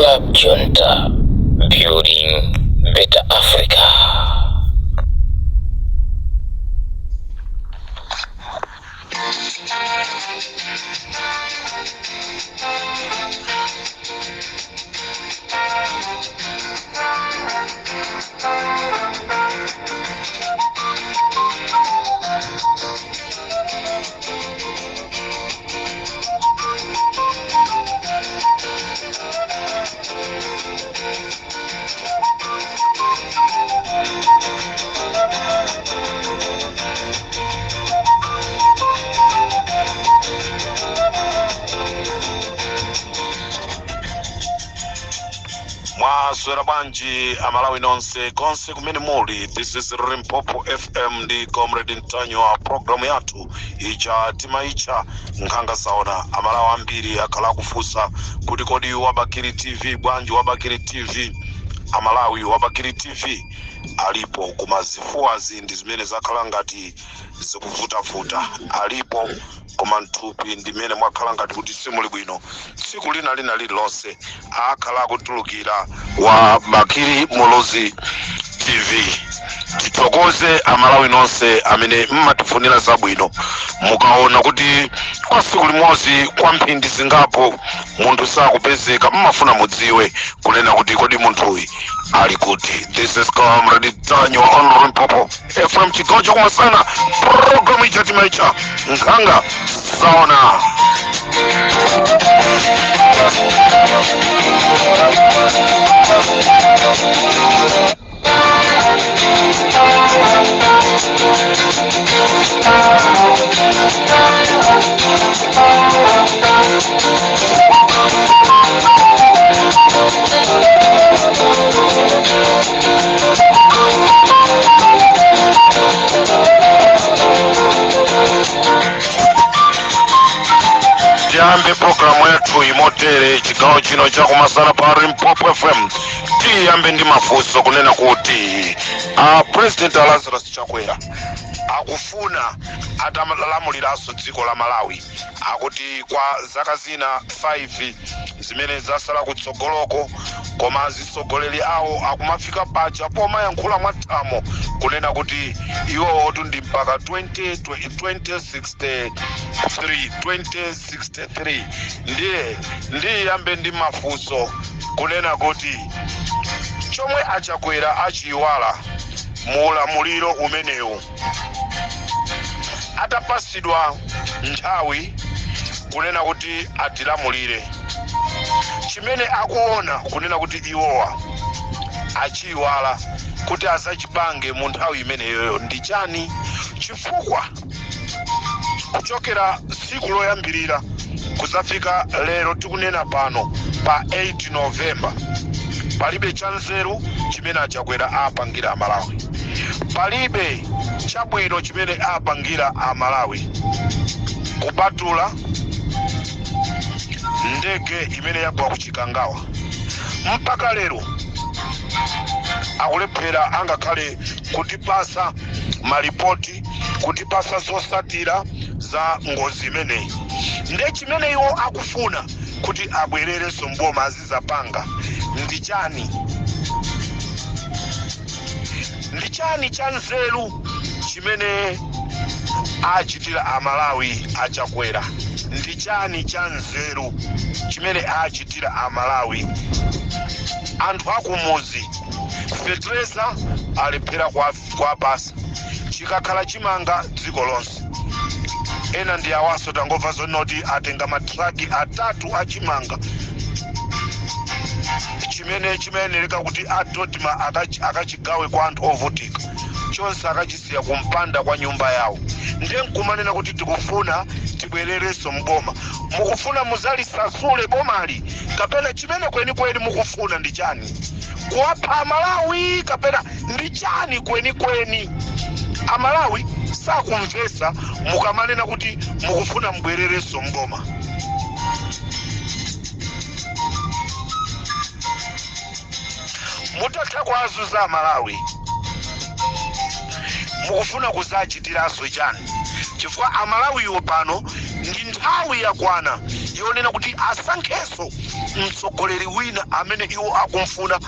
Club Junta, building better Africa. Mwaswera bwanji Amalawi nonse konse kumene muli? This is Limpopo FM ndi Comrade Ntanyiwa. Programu yathu ija timaitcha Nkhanga Zaona. Amalawi ambiri akhala akufunsa kuti kodi Wabakiri TV bwanji? Wabakiri TV, Amalawi, Wabakiri TV alipo, koma zifuwazi ndi zimene zakhala ngati zikuvutavuta. Alipo, koma mthupi ndimene mwakhala ngati kuti simuli bwino. Tsiku lina lina lililonse akhala akutulukira wa Bakiri Muluzi TV. Tithokoze Amalawi nonse amene mmatifunira zabwino. Mukaona kuti kwa tsiku limodzi, kwa mphindi zingapo, munthu sakupezeka, mmafuna mudziwe kunena kuti kodi munthuyi ali kuti? This is Comrade Ntanyiwa on Limpopo FM, chigawo chakumasana, programu ija timaitcha Nkhanga Zaona. Tiyambe programu yathu imotere, chigawo chino chakumasana pa Limpopo FM. Tiyambe ndi mafunso kunena kuti a President Lazarus Chakwera akufuna atalamuliranso dziko la Malawi, akuti kwa zaka zina 5 zimene zasala kutsogoloko. Koma azitsogoleri awo akumafika paja pomayankhula mwathamo kunena kuti iwowotu ndi mpaka 20, 2063, 2063. Ndiye ndiyambe ndi mafunso kunena kuti chomwe Achakwera achiyiwala mu ulamuliro umenewu, atapasidwa nthawi kunena kuti atilamulire, chimene akuona kunena kuti iwowa achiyiwala kuti azachipange mu nthawi imeneyoyo ndi chani? Chifukwa kuchokera tsiku loyambirira kuzafika lero tikunena pano pa 8 November, palibe chanzeru chimene Achakwera apangira Amalawi, palibe chabwino chimene apangira Amalawi, kupatula ndege imene yagwa ku Chikangawa. Mpaka lero akulephera angakhale kutipasa malipoti, kutipasa zosatira za ngozi imeneyi. Nde chimene iwo akufuna kuti abwererenso mboma azizapanga ndi chani? Ndi chani cha nzeru chimene achitira Amalawi Achakwera? Ndi chani cha nzeru chimene achitira Amalawi, anthu akumuzi? Fetereza alephera kuwapasa, chikakhala chimanga dziko lonse. Ena ndi awaso tangomva zonoti atenga matraki atatu achimanga chimene chimayenereka kuti a DoDMA akachigawe kwa anthu ovutika, chonse akachisiya kumpanda kwa nyumba yawo. Ndiye nkumanena kuti tikufuna tibwererenso mboma. Mukufuna muzalisasule bomali, kapena chimene kwenikweni mukufuna ndi chani? Kuwapha Amalawi, kapena ndi chani kwenikweni? Amalawi sakumvesa mukamanena kuti mukufuna mubwererenso mboma. Mutatha kuwazuza Amalawi, mukufuna kuzachitiranso chani? Chifukwa Amalawiwo pano ndi nthawi yakwana yonena kuti asankhenso Mtsogoleri wina amene iwo akumfuna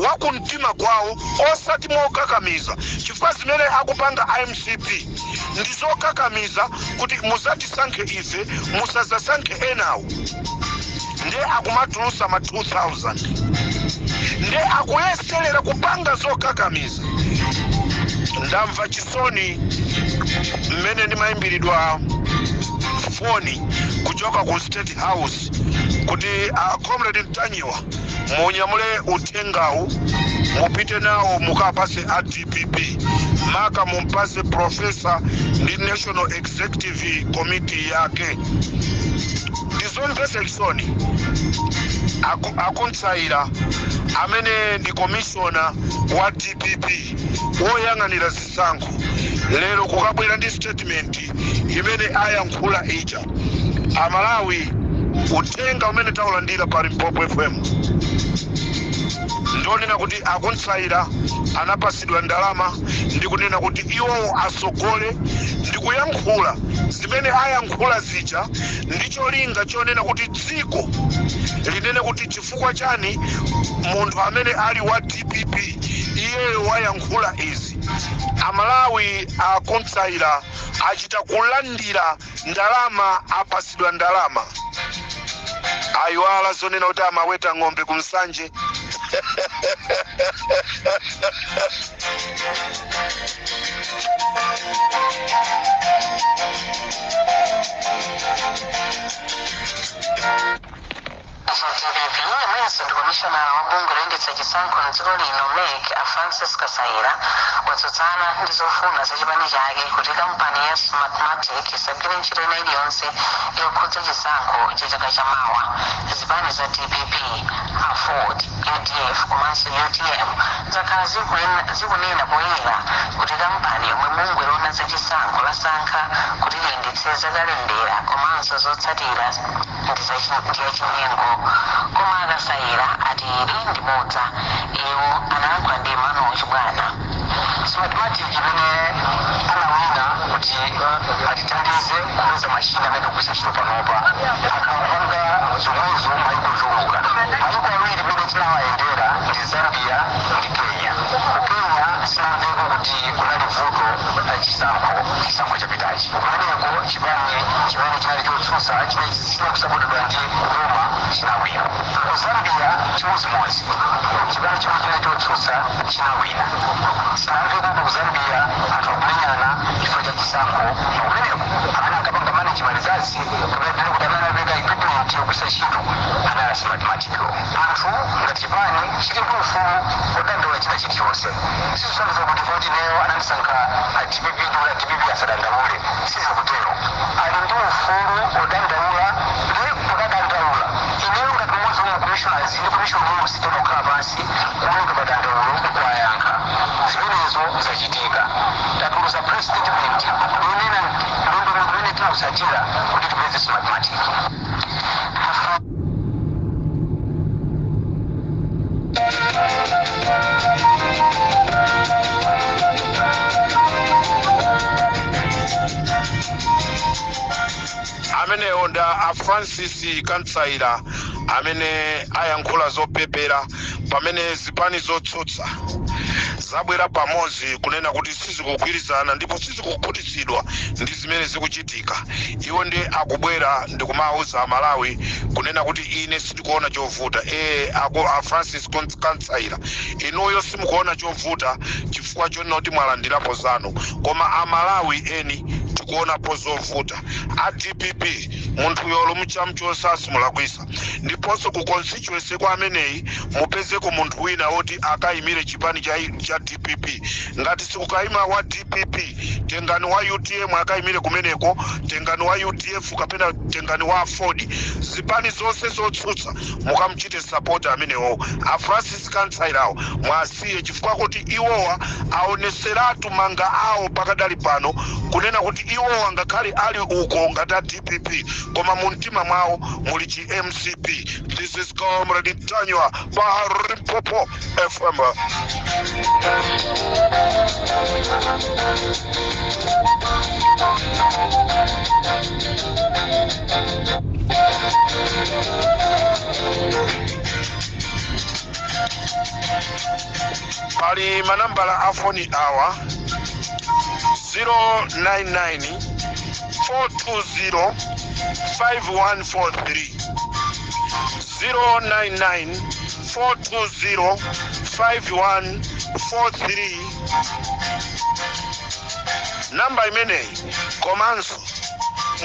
wakumtima kwawo, osati mokakamiza, chifukwa zimene akupanga MCP ndi zokakamiza kuti muzatisankhe ife, musazasankhe enawo. Nde akumatulusa ma 2000, nde akuyeserera kupanga zokakamiza. Ndamva chisoni mmene ndimayimbiridwa foni kuchoka ku State House kuti, "Comrade Mtanyiwa, munyamule uthengawu, mupite nawo mukapase a DPP, maka mumpase professor ndi National Executive Committee yake." Ndizomvetsa chisoni. Akuntsayira amene ndi commissioner wa DPP woyang'anira zisankho lero kukabwera ndi statement imene ayankhula ija. Amalawi, uthenga umene taulandira pa Limpopo FM ndionena kuti akuntsayira anapasidwa ndalama ndi kunena kuti iwowo asogole ndi kuyankhula zimene ayankhula zija, ndi cholinga chonena kuti dziko linene kuti chifukwa chani munthu amene ali wa DPP iyeyo wayankhula izi. Amalawi, akuntsayira achita kulandira ndalama, apasidwa ndalama. Ayiwala zonena kuti amaweta ng'ombe kumsanje. DPP yemwenso ndi komishonala wa bungwe loyendetsa chisankho mdziko lino, MEC, a Francis Kasaira, watsutsana ndi zofuna za chipani chake kuti kampani ya Smartmatic isagwire ntchito ina iliyonse yokhudza chisankho cha chaka chamawa. Zipani za DPP, AFORD, UDF komanso UTM zakhala zikunena poyera kuti kampani yomwe bungwe loona za chisankho lasankha kuti liyendetse zakalembera komanso zotsatira ndi yachinyengo, koma Akasayira ati ili ndi bodza. Iwo analankhula ndi Emmanuel Chibwana. Smartmatic imene anawina kuti atithandize kupeza machine amene tikugwiritsa ntchito panopa akapanga zomwezo maiko ochuluka. Maiko awiri imene tinawayendera ndi Zambia ndi Kenya. Ku Kenya sinamveko kuti kunali vuto la chisankho. Chisankho chapitachi kumeneko chipani chimene chinali chotsutsa chimene chinakusapotedwa ndi boma chinawina. Ku Zambia chimodzimodzi, chipani chimene chinali chotsutsa chinawina. Sinamveko ku Zambia anthu akumenyana chifukwa cha chisankho. Kumeneko amene ankapanga manage ma results, kapena tinene kuti amene anapereka equipment yogwiritsa ntchito, anali Smartmatic. Anthu ngati chipani chili ndi ufulu odandaula china chilichonse. Sizosonyeza kuti poti ineyo anandisankha a DPP ndi kuti a DPP asadandaule, sizikutero. Ali ndi ufulu odandaula, ndi pokadandaula ineyo ngati mmodzi wa commissioners ndi commission yonse timakhala pansi kuwerenga madandaulo nkuwayankha. Zimenezo zachitika. Tatulusa press statement yonena ndondomeko imene tinakutsatira kuti tipeze Smartmatic. Amenewo nda a Francis Kantsaira amene ayankhula zopepera pamene zipani zotsutsa zabwera pamodzi kunena kuti sizikugwirizana ndipo sizikukhutitsidwa ndi zimene zikuchitika. Iwo ndi akubwera ndikumawuza Amalawi kunena kuti ine sindikuona chovuta. Ako a Francis Kantsaira, inuyo simukuona chovuta chifukwa chonena kuti mwalandirapo zanu, koma Amalawi eni tikuonapo zovuta. A DPP, munthu yolo muchamchosa simulakwisa, ndiponso ku constituency kwa ameneyi mupezeko munthu wina woti akayimire chipani cha DPP. Ngati sikukayima wa DPP, tengani wa UTM akayimire kumeneko, tengani wa UDF kapena tengani wa AFORD. Zipani zonse zotsutsa mukamuchite support amenewo. A Francis Kantsairawo mwasiye, chifukwa kuti iwowa aoneseratu manga awo pakadali pano kunena kuti iwowa ngakhale ali uko ngati a DPP, koma mu mtima mwawo muli chi MCP. This is Comrade Mtanyiwa pa Limpopo FM. Pali manambala a foni awa: 099 420 5143, 099 420 5143, namba imeneyi. Komanso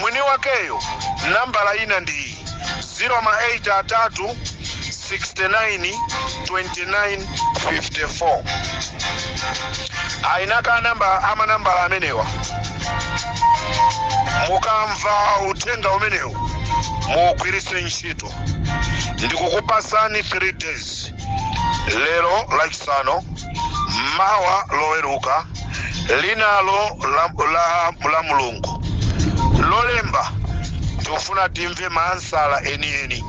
mwini wakeyo nambala ina ndi 083 69 29 54. Ainaka namba amanambala amenewa, mukamva uthenga umenewu mugwiritse ntchito. Ndikukupasani 3 days: lero Lachisanu, mawa Loweruka, linalo la Mulungu, Lolemba. Tikufuna timve maansala enieni.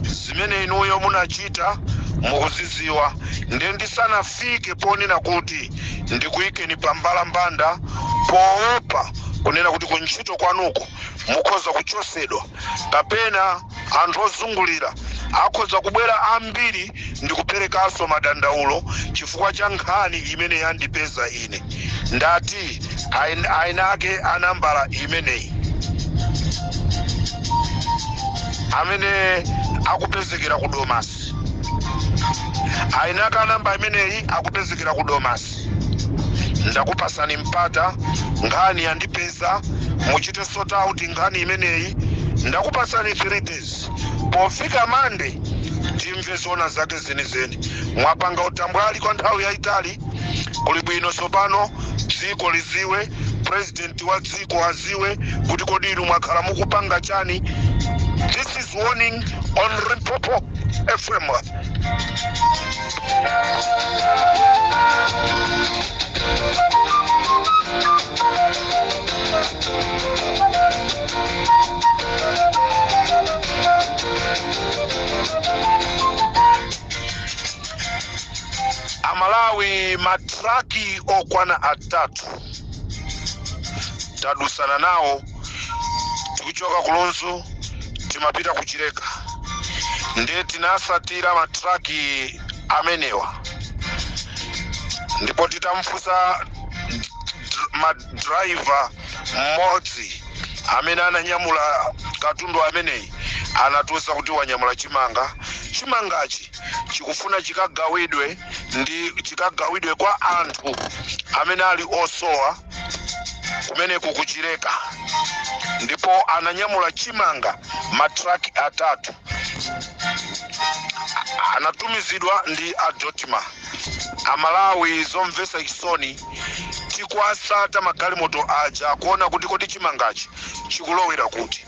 Zimene inuyo munachita mukuziziwa. Ndiye ndisanafike ponena kuti ndikuyikeni pambalambanda, poopa kunena kuti kuntchito kwanuko mukhoza kuchosedwa kapena anthu ozungulira akhoza kubwera ambiri ndikuperekanso madandaulo chifukwa cha nkhani imene yandipeza ine, ndati ainake anambala imeneyi amene akupezekera ku Domasi, ainaka namba imeneyi akupezekera ku Domasi, ndakupasani mpata. Nkhani yandipeza, muchite sort out nkhani imeneyi. Ndakupasani 3 days. Pofika Mande timve zona zake zenizeni. Mwapanga utambwali kwa nthawi yayitali, kuli bwino tsopano dziko liziwe, president wa dziko aziwe kuti kodi inu mwakhala mukupanga chani. This is warning on Limpopo FM. Amalawi, matraki okwana atatu tadusana nawo tikuchoka ku Lunzu timapita kuchileka. Ndiye tinasatira matraki amenewa, ndipo titamfunsa madraiva mmodzi amene ananyamula katundu ameneyi, anatiuza kuti wanyamula chimanga. Chimangachi chikufuna chikagawidwe ndi chikagawidwe kwa anthu amene ali osowa kumeneku kuchileka. Ndipo ananyamula chimanga matraki atatu, anatumizidwa ndi a DoDMA. Amalawi, zomvetsa chisoni, tikuasata magalimoto aja kuona kuti kodi chimangachi chikulowera kuti?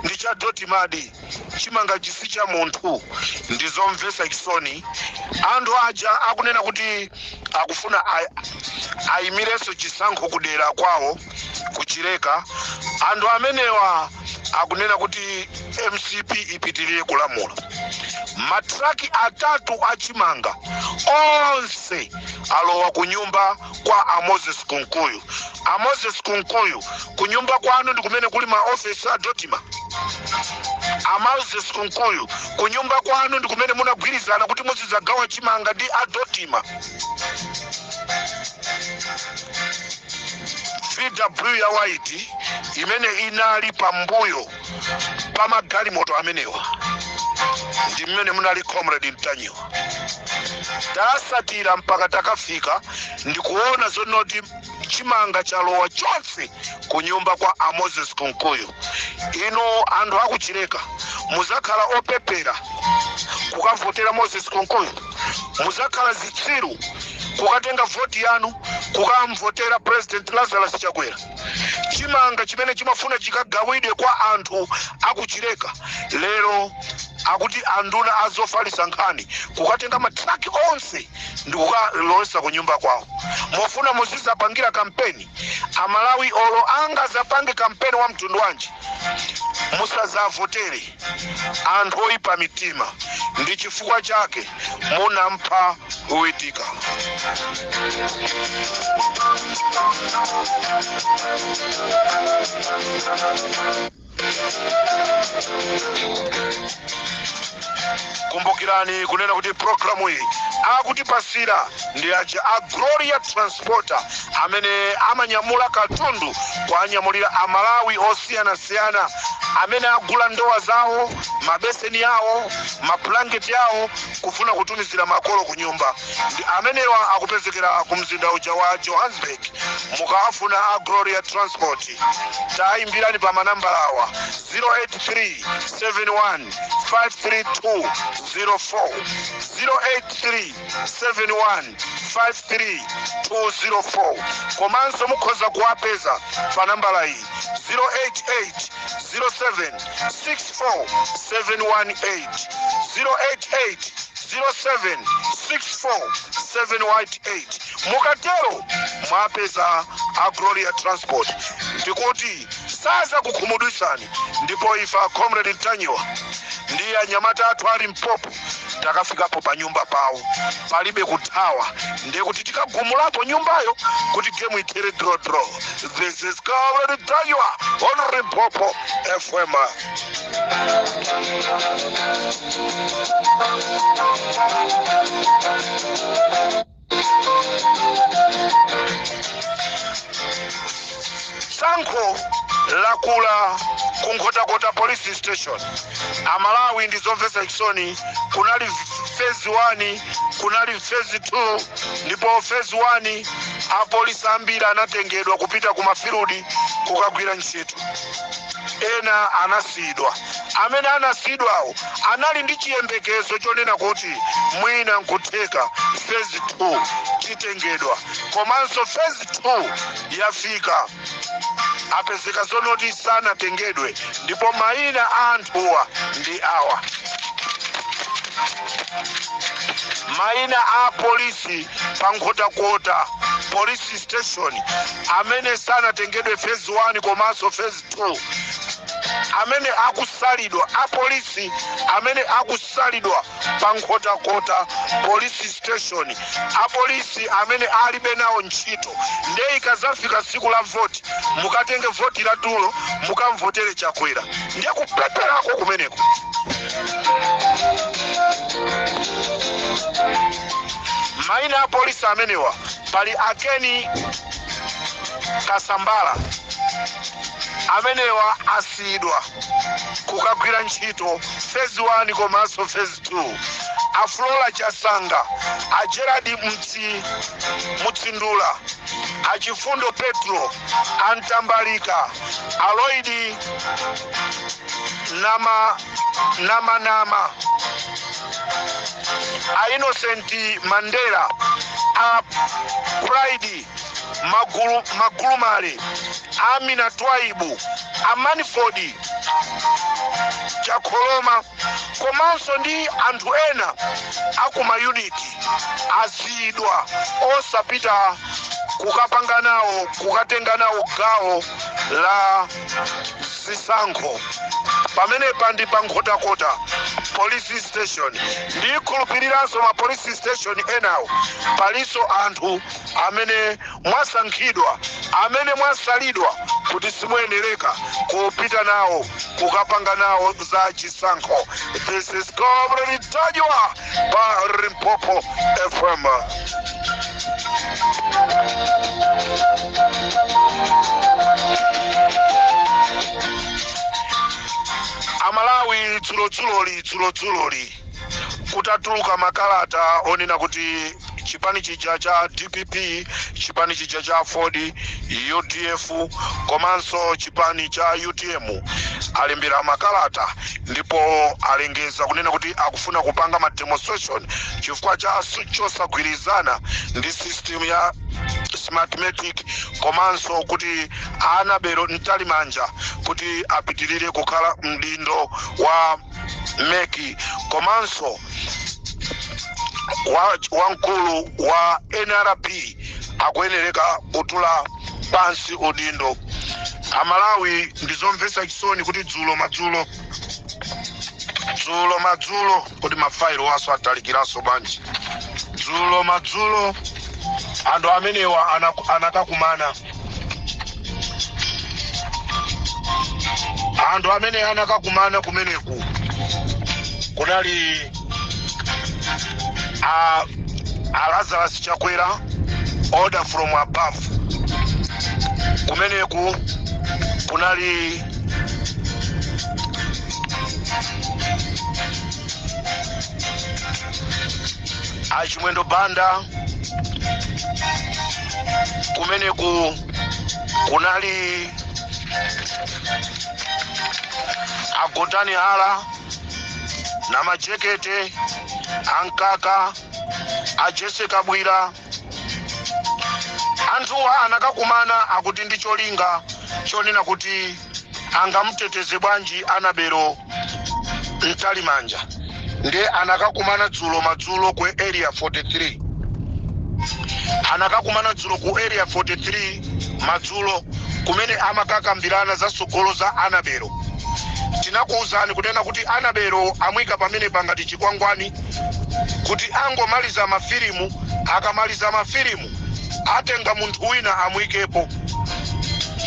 Ndi cha DoDMA-di, chimangachi si cha munthu. Ndi zomvetsa chisoni. Anthu aja akunena kuti akufuna ayimirenso chisankho kudera kwawo kuchileka. Anthu amenewa akunena kuti MCP ipitirire kulamula. Matraki atatu achimanga onse alowa ku nyumba kwa a Moses Kunkuyu. A Moses Kunkuyu, ku nyumba kwanu ndi kumene kuli ma ofesi a DoDMA? A Moses Kunkuyu, ku nyumba kwanu ndi kumene munagwirizana kuti muzidzagawa chimanga ndi a DoDMA? VW ya white imene inali pambuyo pa magalimoto amenewa ndi mmene munali Comrade Mtanyiwa. Tasatira mpaka takafika ndikuona zonoti chimanga chalowa chonse ku nyumba kwa a Moses Kunkuyu. Inu anthu akuchileka, muzakhala opepera kukavotera Moses Kunkuyu? Muzakhala zitsiru kukatenga voti yanu kukamvotera President Lazarus Chakwera? Chimanga chimene chimafuna chikagawidwe kwa anthu akuchileka, lero akuti anduna azofalitsa nkhani kukatenga matraki onse ndi kukalowesa ku nyumba kwawo. Mofuna muzizapangira kampeni? Amalawi, olo angazapange kampeni wa mtundu wanji, musazavotere anthu oyipa mitima. Ndi chifukwa chake munampha Witika. Kumbukirani kunena kuti programu iyi akutipasira ndi aja a Gloria Transporter amene amanyamula katundu kuanyamulira Amalawi osiyanasiyana amene agula ndowa zawo, mabeseni awo, mablanketi awo, kufuna kutumizira makolo ku nyumba. Ndi amenewa akupezekera ku mzinda uja wa Johannesburg. Mukawafuna a Gloria Transport, tayimbirani pa manambala awa: 083 71 532 04, 083 71 53204. Komanso mukhoza kuwapeza pa nambala iyi: 088 07 64 718, 088 07 64 718. Mukatero mwapeza a Gloria Transport, ndikuti sazakukhumudwisani. Ndipo ife a Comrade Ntanyiwa ndi anyamata athu ali Mpopo takafikapo pa nyumba pawo, palibe kuthawa. Ndiye kuti tikagumulapo nyumbayo kuti game ithere draw draw. This is Comrade Ntanyiwa on Limpopo FM. Tsankho lakula ku Nkhotakota Police Station. Amalawi, ndizomvetsa chisoni. Kunali phase 1, kunali phase 2, ndipo phase 1 apolisi ambiri anatengedwa kupita ku mafirudi kukagwira ntchito, ena anasiyidwa. Amene anasiyidwawo anali ndi chiyembekezo chonena kuti mwina nkutheka phase 2 titengedwa. Komanso phase 2 yafika, apezeka zonoti sanatengedwe. Ndipo mayina a anthuwa ndi awa: mayina a polisi pa Nkhotakota Police Station amene sanatengedwe phase 1 komanso phase 2, amene akusalidwa, apolisi amene akusalidwa pa Nkhotakota Police Station, apolisi amene alibe nawo ntchito. Ndiye ikazafika tsiku la voti, mukatenge voti la tulo, mukamvotere Chakwera. Ndiye kupeperako kumeneko. Mayina a polisi amenewa, pali Akeni Kasambala, amenewa asiyidwa kukagwira ntchito phase 1 komanso phase 2, a Flora Chasanga, a Gerard Mutsindula, a Chifundo Petro, a Mtambalika, a Lloyd Nama Namanama, a Innocent Mandela, a Pride Magulumale, Amina Twaibu, a Manford Chakholoma, komanso ndi anthu ena akumayuniti asiyidwa osapita kukapanga nawo, kukatenga nawo gawo la zisankho. Pamenepa ndi pa Nkhotakota Police Station. Ndikhulupiriranso ma police station enawo palinso anthu amene mwasankhidwa, amene mwasalidwa kuti simuyenereka kupita nawo kukapanga nawo za chisankho. This is Comrade Ntanyiwa pa Limpopo FM. Amalawi, dzulodzuloli kutatuluka makalata onena kuti chipani chija cha DPP, chipani chija cha Aford, UDF komanso chipani cha UTM alembera makalata ndipo alengeza kunena kuti akufuna kupanga ma demonstration chifukwa cha chosagwirizana ndi system ya Smartmatic, komanso kuti Annabel Mtalimanja kuti apitirire kukhala mdindo wa MEC, komanso wamkulu wa NRB akuyenereka kutula pansi udindo. Amalawi, ndizomvetsa chisoni kuti dzulo madzulo, kuti mafailo waso atalikiranso bwanji, dzulo madzulo anthu amenewa anakakumana. Anthu amene anakakumana kumeneku kunali a Lazarus Chakwera, order from above. Kumeneku kunali Achimwendo Banda. Kumeneku kunali Agotani Hala na Majekete, Ankaka, a Jessica Bwira. Anthuwa anakakumana akuti ndi cholinga chonena kuti angamuteteze bwanji Annabel Mtalimanja. Ndiye anakakumana dzulo madzulo ku Area 43. Anakakumana dzulo ku Area 43 madzulo, kumene amakakambirana za tsogolo za Annabel. Tinakuwuzani kunena kuti Annabel amuyika pamene pangati chikwangwani kuti angomaliza mafilimu. Akamaliza mafilimu, atenga munthu wina amuyikepo,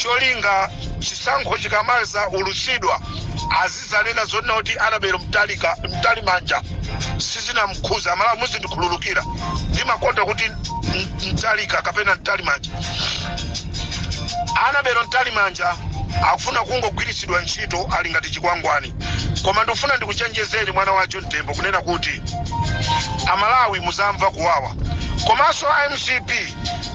cholinga chisankho chikamaliza ulusidwa azizanena zonena kuti Annabel Mtalimanja sizinamkhuza. Amala muzindikhululukira, ndimakonda kuti Mtalika kapena Mtalimanja. Annabel Mtalimanja akufuna kungogwiritsidwa ntchito, ali ngati chikwangwani. Koma ndikufuna ndikuchenjezeni, mwana wacho Mtembo, kunena kuti Amalawi muzamva kuwawa. Komanso MCP,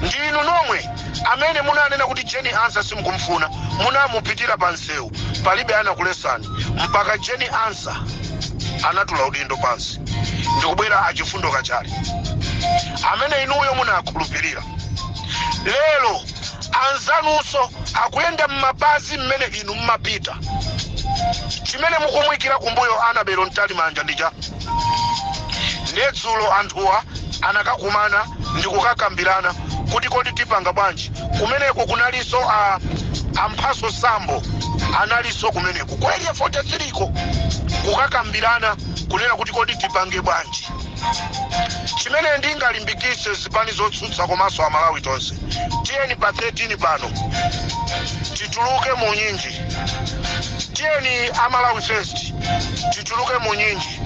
ndinu nomwe amene munanena kuti Jane Ansah simukumfuna, munamupitira pa nsewu, palibe anakulesani, mpaka Jane Ansah anatula udindo pansi ndikubwera Achifundo Kachali amene inuyo munakhulupirira. Lero anzanunso akuyenda m'mapazi mmene inu mmapita. Chimene mukumwikira kumbuyo Annabel Mtalimanja ndija. Ndedzulo anthuwa anakakumana ndi kukakambirana kuti kodi tipanga bwanji. Kumeneko kunalinso a Amphaso Sambo, analinso kumeneko ku Area 43 ko kukakambirana kunena kuti kodi tipange bwanji. Chimene ndingalimbikitse zipani zotsutsa komanso Amalawi tonse, tiyeni pa 13 pano tituluke mu nyinji. Tiyeni Amalawi First tituluke mu nyinji,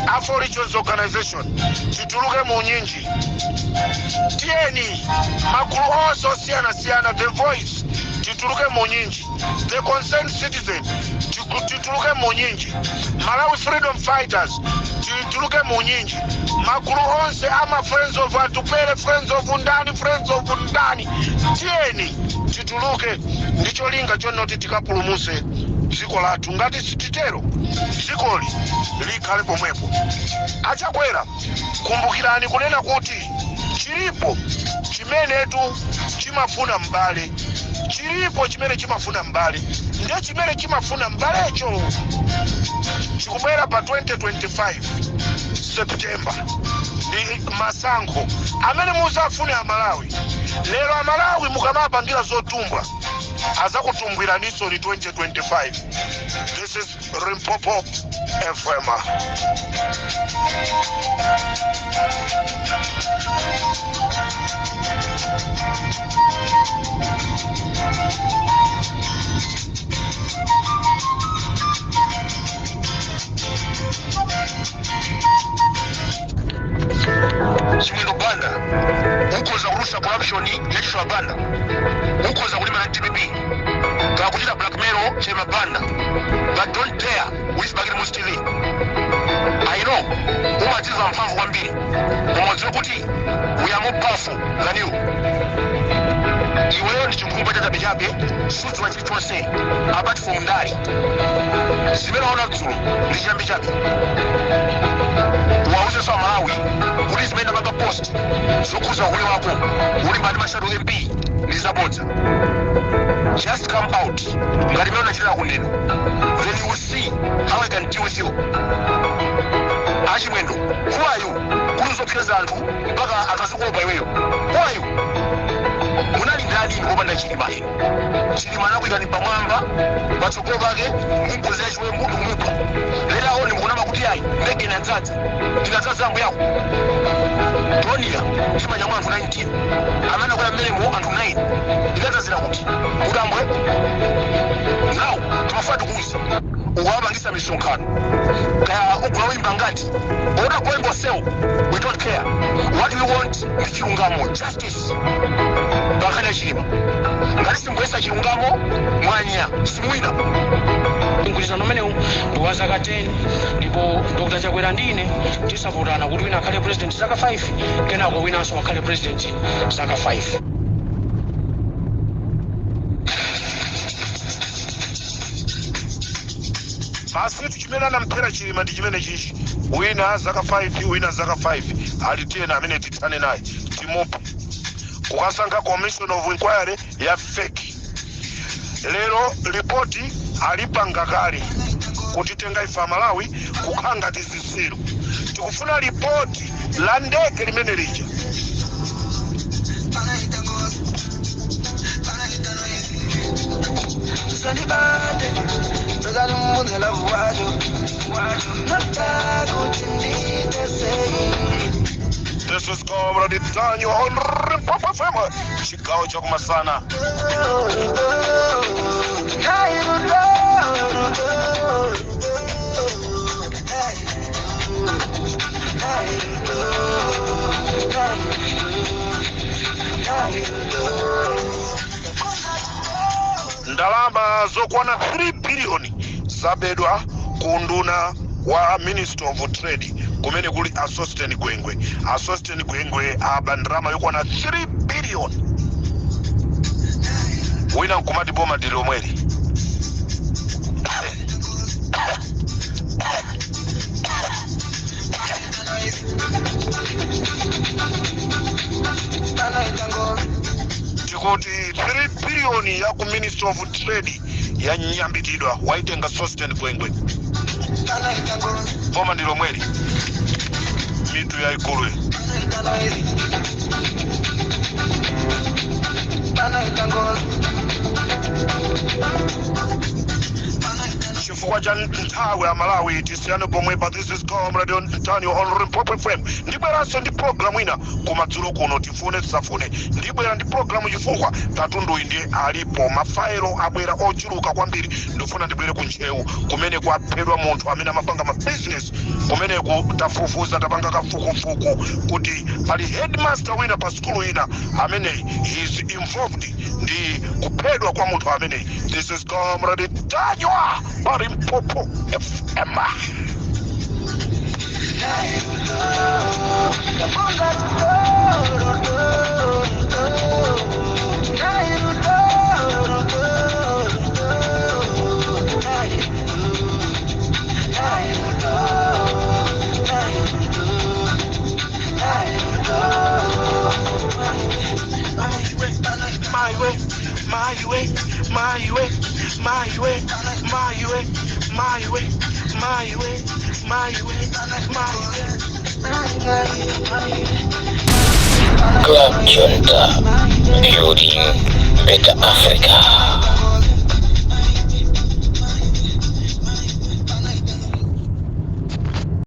Afro Regions Organization tituluke mu nyinji, tiyeni magulu onse osiyanasiyana, The Voice tituluke mu nyinji, The Concerned Citizen tituluke mu nyinji, Malawi Freedom Fighters tituluke mu nyinji, magulu onse ama Friends of Atupele, Friends of ndani, Friends of ndani, tiyeni tituluke ndi cholinga chonoti tikapulumuse dziko lathu. Ngati sititero, dzikoli likhale pomwepo. Achakwera, kumbukirani kunena kuti chilipo chimenetu chimafuna m'bale, chilipo chimene chimafuna m'bale. Ndiye chimene chimafuna m'balecho chikubwera pa 2025 September, ndi masankho amene muzafune Amalawi. Lero Amalawi mukamapangira zotumbwa, azakutumbwiraninso ni 2025. This is Limpopo FM. Chimwendo Banda, ukhoza kurusha corruption yachishwa Banda, ukhoza kulima na DPP kakuchita blackmail Chema Banda, but don't dare with Bakili Muluzi TV. I know umadziwa mphamvu kwambiri, koma udziwe kuti we are more powerful than you. Iweyo ndi chinkhumba chachabechabe, sudziwa chilichonse apart from ndali. Zimene waona dzulo ndi chiyambi chabe. Wauzenso Amalawi kuti zimene ndapanga post zokhuza uhule wako ulimba ndi ma shadow MP ndi zabodza. Just come out ngati imene unachitira kundeno, then you will see how I can deal with you. Achimwendo, who are you kuti uzopseza anthu mpaka akazikuopa iweyo? Who are you? Munali ndani inu popanda Chilima inu? Chilima anakuyikani pamwamba, patsogolo pake mumpozera chiwembu ndikumupha. Lero aone mukunama. Kuti ayi, ndege inadzaza, inadzaza ambuye ako. Dornier imanyamula anthu 19, amene akwera mmenemo anthu 9, ikadzazira kuti kutambwe? Now timafuna tikuuza, ukawapangisa misonkhano, kaya ugula oyimba ngati odagula oyimba osewo, we don't care. What we want ndi chilungamo, justice pankhani ya Chilima. Ngati simubweresa chilungamo, mwanya simwina. Mgwirizano umenewu ndi wa zaka 10, ndipo Dr Chakwera ndi ine tisapotana kuti wina akhale president zaka 5, kenako winanso akhale president zaka 5. Basitu chimene anamphera Chilima ndi chimene chichi: wina zaka 5, wina zaka 5. Ali tiyena amene tithane naye, timuphe, kukasankha commission of inquiry ya fake. Lero ripoti alipanga kale kutitenga ife Amalawi kukhala ngati zisilu. Tikufuna ripoti la ndege limene lija. This is Comrade Ntanyiwa on Limpopo FM, chigawo chakumasana. Ndalama zokwana 3 biliyoni zabedwa ku nduna wa Minister of Trade, kumene kuli a Sosten Gwengwe. A Sosten Gwengwe aba ndalama yokwana 3 biliyoni. Wina nkumati boma ndi lomweli. Tikuti 3 biliyoni ya ku Minister of Trade yanyambitidwa, waitenga Sosten Gwengwe. Boma ndi lomweli, mitu yaikulu. Chifukwa cha nthawi ya Malawi, tisiyane pomwepa. This is Comrade Ntanyiwa on Limpopo FM. Ndibweranso ndi programu ina kumadzulo kuno, tifune tisafune, ndibwera ndi programu chifukwa katunduyi ndiye alipo, mafailo abwera ochuluka kwambiri. Ndifuna ndibwere ku Ntcheu kumene kwaphedwa munthu amene amapanga mabizinesi kumeneku. Tafufuza, tapanga kafukufuku kuti pali headmaster wina pa sukulu ina ameneyi is involved ndi kuphedwa kwa munthu ameneyi. This is Comrade Ntanyiwa pa Limpopo FM. My way, my way, my way, my way, my way, my way, my way, my way, my way. Club Junta, building better Africa.